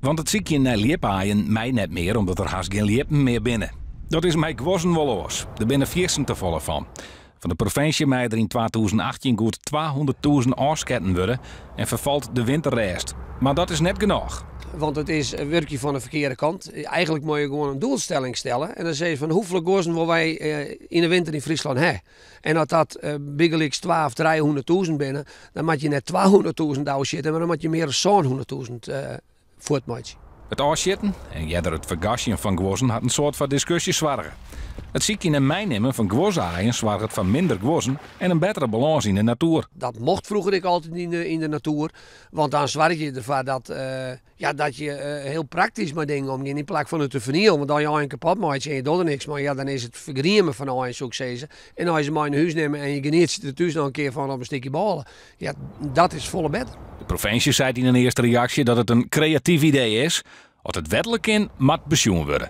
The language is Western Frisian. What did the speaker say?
Want it sykjen nei ljipaaien mei net mear omdat der hast gjin ljippen mear binne. Dat is mei guozzen wol oars. Der binne fierstente folle fan. Fan de provinsje mei der yn 2018 goed 200.000 ôfsketten wurde en ferfalt de winterrêst. Mar dat is net genôch. Want it is wurkje fan de ferkearde kant. Eigenlik moatte je gewoan in doelstelling stelle en dan sizze je fan hoefolle guozzen wolle wy yn de winter yn Fryslân ha. En as dat bygelyks twa of 300.000 binne, dan moatte je net 200.000 ôfsjitte, mar dan moatte je mear as 700.000 fuortmeitsje. It ôfsjitten en earder it fergasjen fan guozzen hat in soad foar diskusje soarge. It sykjen en meinimmen fan guozze-aaien soarget foar minder guozzen en in bettere balâns yn de natoer. Dat mocht froeger ek altyd yn de natoer, want dan soargje je derfoar dat, ja, dat je hiel praktysk mei dingen omgean yn plak fan it te fernielen. Want as je aaien kapot meitsje en je dogge der niks mei, ja, dan is it fergriemen fan aaien, soe ik sizze. En as je se mei nei hûs nimme en je genietsje der thús noch in kear fan op in stikje bôle, ja, dat is folle better. De provinsje seit yn in earste reaksje dat it in kreatyf idee is. Oft it wetlik kin, moat besjoen wurde.